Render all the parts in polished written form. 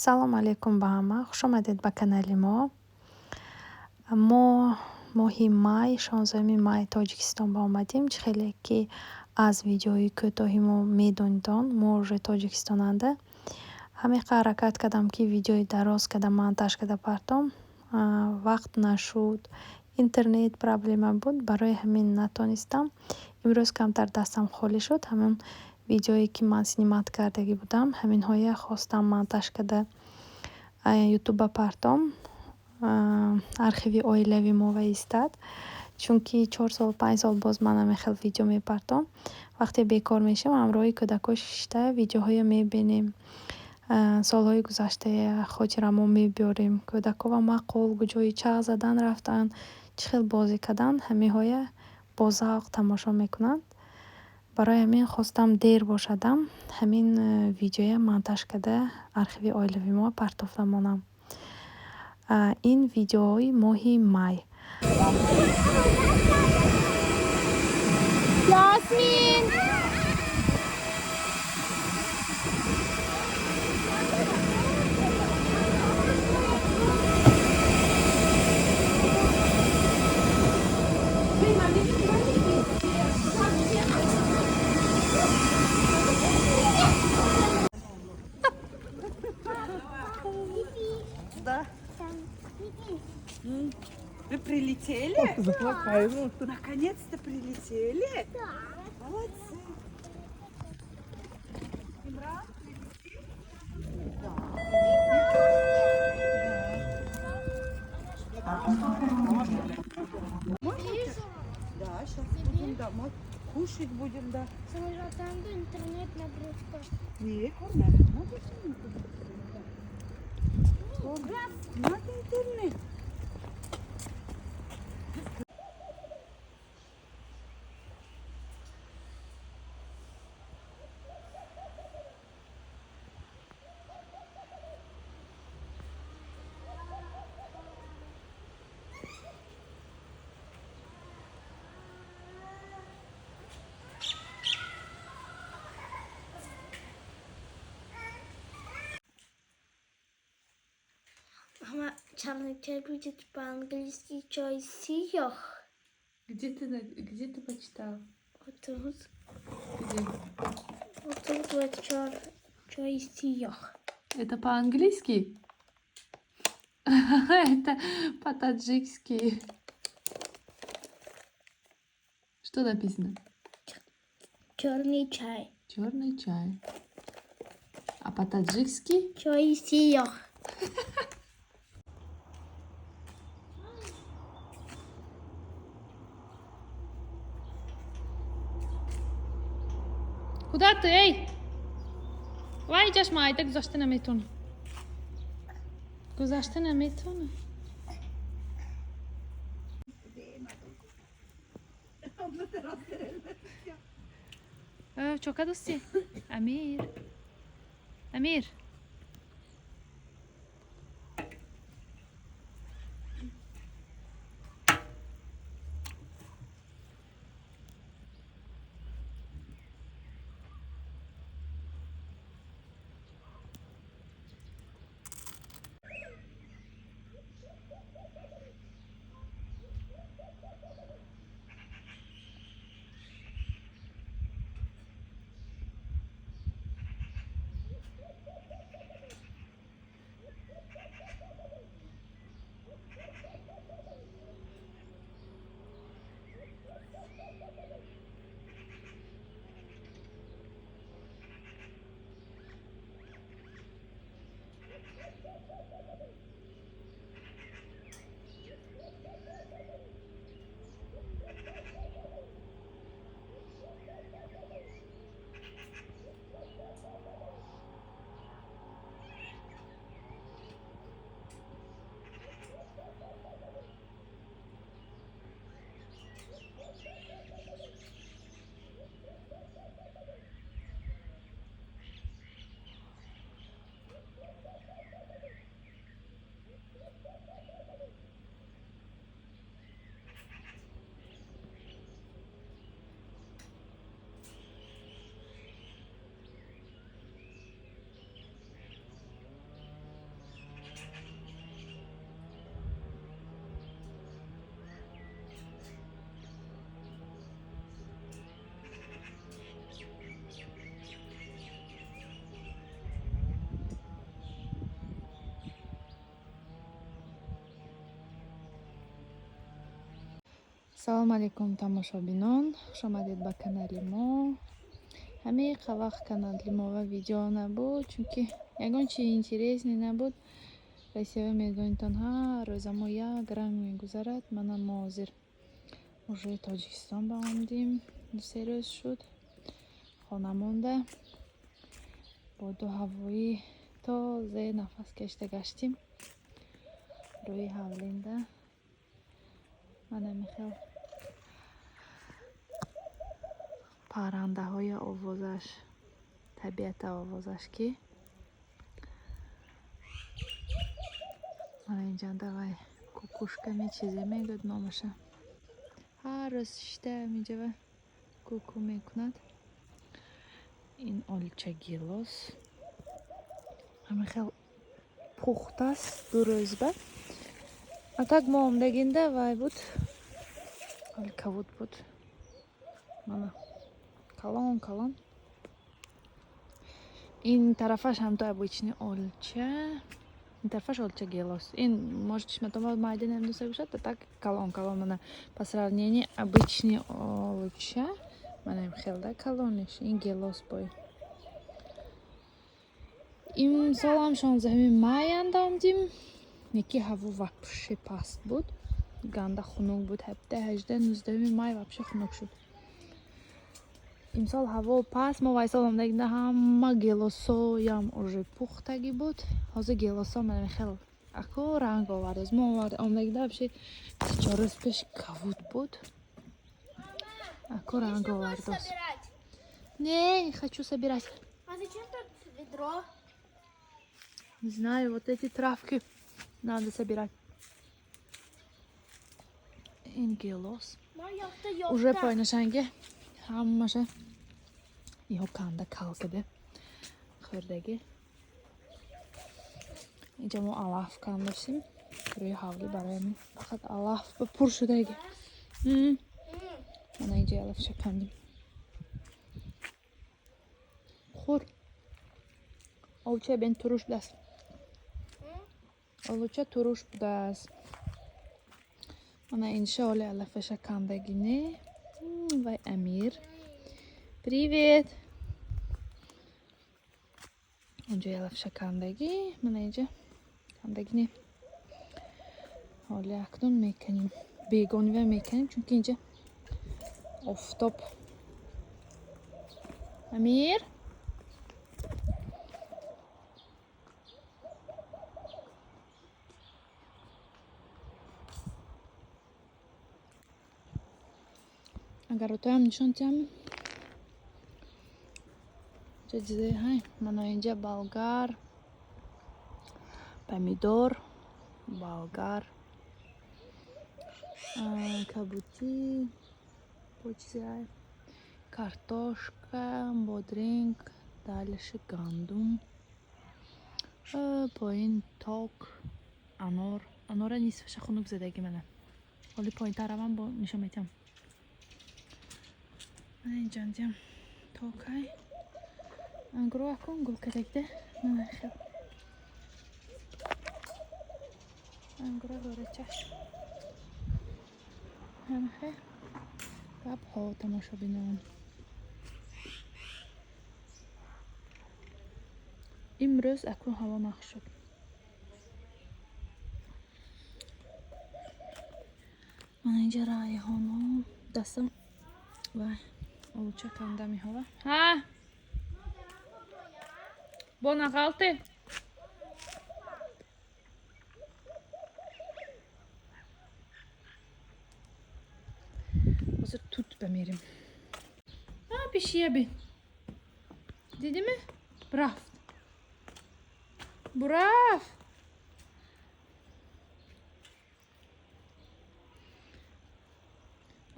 Салом алейкум ба ҳама, хушомадед ба канали мо. Мо моҳи май, 16 май Тоҷикистон ба омадем. Чӣ хеле ки аз видеои кӯтоҳи мо медонидон, мо уже Тоҷикистонанда. Ҳамеқа ҳаракат кардам, ки видеои дароз карда монтаж карда партом. Вақт нашуд, интернет проблема буд, барои ҳамин натонистам. Имрӯз камтар дастам холӣ шуд, ҳамон видеое ки ман снимать кардагӣ будам, ҳаминҳоя хостам монтаж карда ютуба партом. Архиви оилави мо ваистад, чунки 4 сол, 5 сол боз ман ҳамин хел видео мепартом. Вақте бекор мешавам, ҳамроҳи кӯдакҳо шишта видеоҳоя мебинем, солҳои гузаштая хотирамо мебиёрем. Кӯдакҳо маъқул, куҷои чағ задан рафтанд, чӣ хел бозӣ кардан, ҳаминҳоя бо завқ тамошо мекунанд. Барои ҳамин хостам дер бошадам, ҳамин видеоя монтаж карда архиви оилави мо партофта монам. Ин видеои моҳи май. Ясмин! Да. Вы прилетели? Наконец-то прилетели? Да. Молодцы. Имран, прилетели? Да. Можно? Да, сейчас будем, да. Кушать будем, да. Интернет нагрузка. Не, надо интернет. Мама, черный чай будет по-английски чай сиях. Где ты почитал? Вот тут. Где? Вот тут вот чай сиях. Это по-английски? Это по-таджикски. Что написано? Черный чай. Черный чай. А по-таджикски? Чай сиях. Куда ты, эй? Вай, ҷашма, айда гузашта наметавонам. Гузашта наметавонам. Чока дӯсти? Амир. Амир. Салом алейкум, тамошобинон, хушомадед ба канали мо. Ҳамин вақт канали мо ва видео набуд, чунки ягон чи интересный набуд. Россия медонитон, ҳар рӯза мо як ранг мегузарад. Мана мо ҳозир уже Тоҷикистон ба омадем, 2-3 рӯз шуд. Хона монда боду ҳавои тозе нафас кашида гаштем рӯи ҳавлинда. Мана михел паррандаҳои овозаш, табиата овозаш, ки мана инҷанда вай кукушка мечизе мегӯяд номаша. Ҳар рӯз шишта инҷава куку мекунад. Ин олча гелос ҳамин хел пухтааст 2 рӯз ба. А так мо омдагинда вай буд, кавуд буд. Мана калон калон. Ин тарафаш ҳамто обычный олча, ин тарафаш олча гелос. Ин может чишматон майда намедоста бошад, а так калон калон. Мана по сравнению обычный олча, мана хелда калониш, ин гелос бой. Имсолам 16 май анда омдим. Неки ҳаво вообще паст буд, ганда хунук буд. 17, 18, 19 май вообще хунук шуд. Имсол ҳаво паст. Мо вайсол омдагинда ҳама гелосоям уже пухтагӣ буд. Ҳозир гелосо мана хел ако ранг овардааст. Мо омдагинда вообще 3-4 рӯз пеш кавуд буд, ако ранг овардааст. Не, не хочу собирать. А зачем тут ведро? Не знаю, вот эти травки надо собирать. Ин гелос уже поинашанги ҳамаша иҳо канда кал каде хӯрдагӣ. Инҷа мо алаф кандашем рӯи ҳавлӣ, барои ҳамин фақат алаф ба пур шудаги. Мана инҷа алафша кандем. Хӯр, олча бен туруш будааст, олуча туруш будааст. Мана инша оли алафаша кандагине. Вай Амир, привет. Онҷо алафша кандагӣ, мана инҷа кандагине. Ҳоли акнун меканем, бегонива меканем, чунки инҷа офтоб. Амир, агаротоям нишон диҳам. Инҷа чизе ҳай. Мана инҷа болгар, помидор, болгар, кабутӣ, бо чизе ҳай, картошка, бодринг, дальше гандум, поин ток, анор. Анора нисфаша хунук задагӣ. Мана ҳоли поинтар равам, бо нишон метиҳам. Мана инҷандиам токай, ангуро акун гул кардагида. Мана хел ангура ғӯрачаш. Ҳамахе гапҳо, тамошобинон. Имрӯз акун ҳаво нақ шуд. Мана инҷа райҳоно. Дастам вай олуча канда меҳова. Ҳа, бо нағалте. Ҳозир тут бамерем. Пишия бин, дидиме, рафт, бурафт.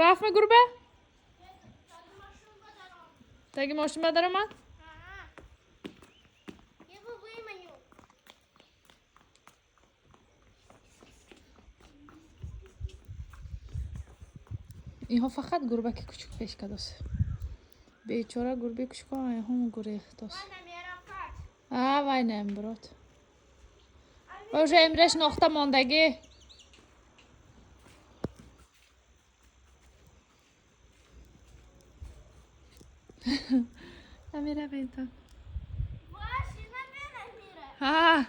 Рафтме гурба? Таги мошин ба даромад? Я его выманю. Инҳо фақат гурбаки кучук пеш кардост. Бечора гурбаи кучуко айҳом гурехтост. А вай намбирод. Ва уже эмреш нохта мондагӣ. Амира бентон. Машина бен, Амира. Ҳа.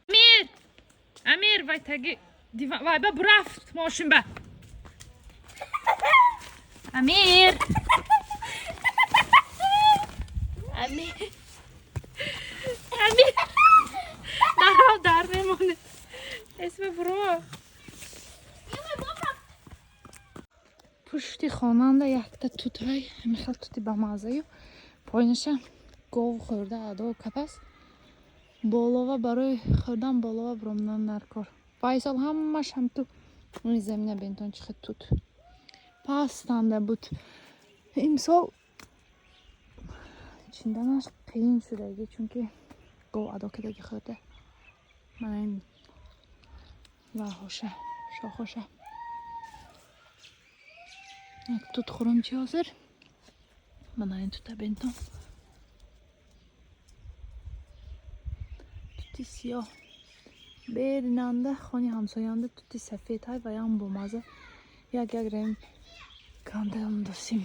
Амир! Амир, вай таги диван, вай ба бурафт мошин ба. Амир! Амир! Амир! Дарав дар мемонад. Эсма буро. Пушти хонанда якта тутай, ҳамин хел тути бамаззаю. Поинаша гов хӯрда адо капас. Болова барои хӯрдан болова буромдан дар кор. Вайсол ҳамаш ҳамту уни замина бентон чӣ хел тут. Пастанда буд. Имсол чинданаш қиин шудаги, чунки гов адо кадаги хӯрда. Мана ин ваҳоша, шохоша. Як тут хӯрам чи ҳозир? Мана ин тута бентон. Тути сиёҳ. Беринанда хони ҳамсоянда тути сафед ҳай ваям бомаза. Як як рем канда досим.